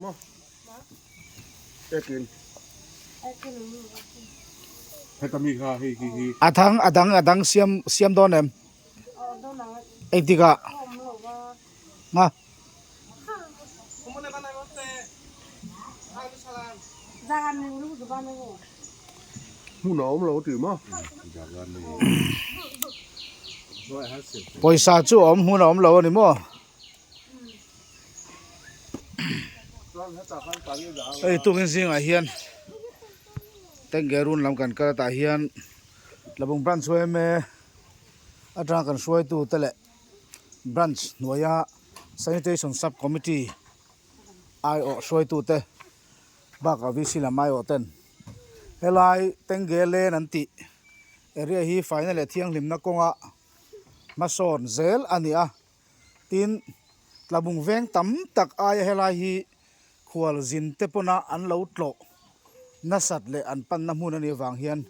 A dang a dang a dang siam siam dawn em? Engtikah? Nga. Pawisa chu a awm hmun a awm lo a ni maw? Hei tukin zingah hian Tengge run lam kan kal a tah hian Tlabung branch yma atanga kan hruaitu te leh branch hnuaia sanitation sub committee aiawh hruaitu te bakah VC lam aiawh ten helai Tengge lane an tih area hi faina leh thianghlimna kawnga hmasawn zel a ni a. Tin, Tlabung veng tam tak aia helai hi khual zin te pawna an lo tlawh nasat leh an panna hmun a nih avang hian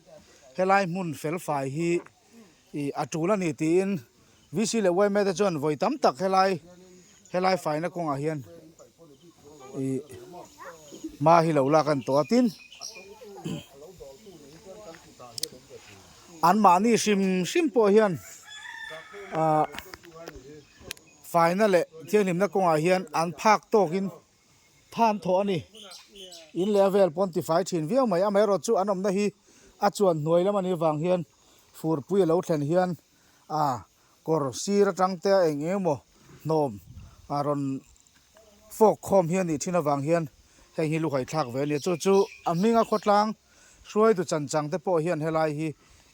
helai hmun felfai hi ih a tul a ni tiin VC leh yma te chuan vawi tam tak helai helai faina kawngah hian ih hma hi lo lak a ni tawh a. Tin, Anmahni hrim hrim pawh hian ah faina leh thianghlimna kawngah hian an phak tawkin tha an thawh a ni. In leh a vel pawn tifai thin viau mai. Amaherawh chu an awmna hi a chuan hnuai lam a nih avang hian furpui a lo thlen hian ah kawr sir atang te a eng eng emaw hnawm a rawn fawk khawm hi a nih thin avang hian heng hi luhai thlak ve a ni. Chu chu a hminga khawtlang Hruaitu chanchang te pawh hian helai hi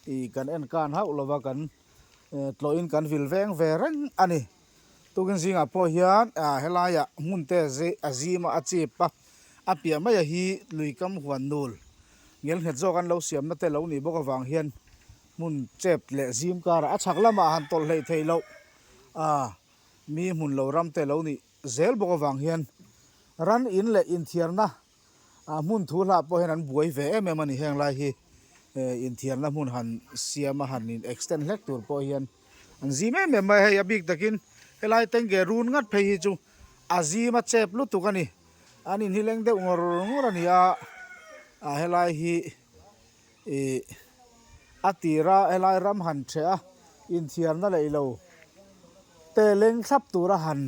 ih kan en kan hauh lova kan tlawhin kan vil veng ve reng a ni. Tukin zingah pawh hian ah helaiah hmun te a zim a a chip a, a piah maia hi lui kam huan nul ngel nghet zawk an lo siamna te lo nih bawk avang hian hmun chep leh zim karah a chhak lamah han tawlh hleih theih loh ah mi hmun lo ram te lo nih zel bawk avang hian ran in leh inthiarna A hmun thu hlah pawh hian an buai ve em em a ni heng lai hi inthiarna hmun han siam a han in extend hlek tur pawh hian an zim em em mai a hei a bik takin helai tengge run ngat phei hi chu a zim a chep lutuk a ni an in hi leng deuh ngawr ngawr a ni a a helai hi ih a tira helai ram han ṭheh a inthiarna leh ilo te leng thlap tura han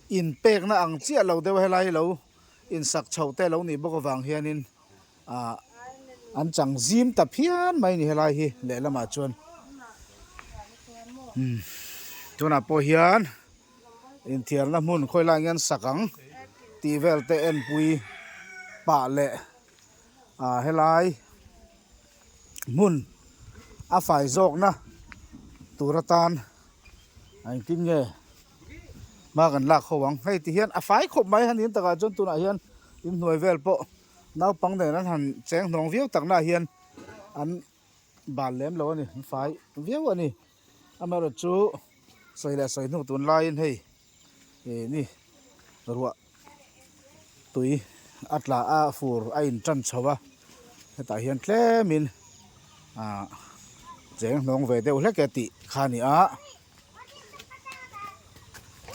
inpekna ang chiah lo deuh a helai hi lo. Insak chhoh te lo nih bawk avang hianin ah an chang zim ta phian mai a ni helai hi lehlamah chuan umm tunah pawh hian inthiarna hmun khawi lai nge an sak ang tih vel te enpui pah leh ah helai hmun a fai zawkna tur atan a engtin nge. Hma kan lak ho ang. Hei ti hian a fai khawp mai han in takah chuan tunah hian inhnuai vel pawh naupang nen an han cheng hnawng viau takna hian an bal lem lo a ni an fai viau a ni. Amaherawh chu sawi leh sawi hnu tun laiin hei ih ni ruah tui a tla a fur a in tan chho a hetah hian tlemin ah cheng hnawng ve deuh hlek e tih kha a ni a.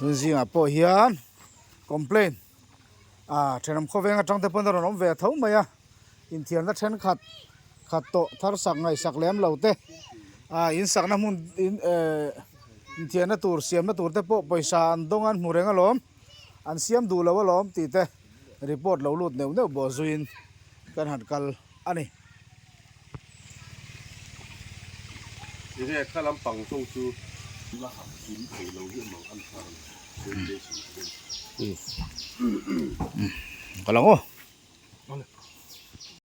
Tun zingah pawh hian complaint ah thenawm khawveng atang te pawn a rawn awm ve tho mai a inthiarna thenkhat khat tawh thar sak ngaihsak lem lo te ah in sakna hmun in eh inthiarna tur siamna tur te pawh pawisa an dawng a an hmu reng alawm an siam duh lo alawm tih te report lo lut neuh neuh bawh zuiin kan han kal a ni. Enge kha lampang ho chu la hak kim thei lo hi awm ang an thar ang sanitation ka lang aw.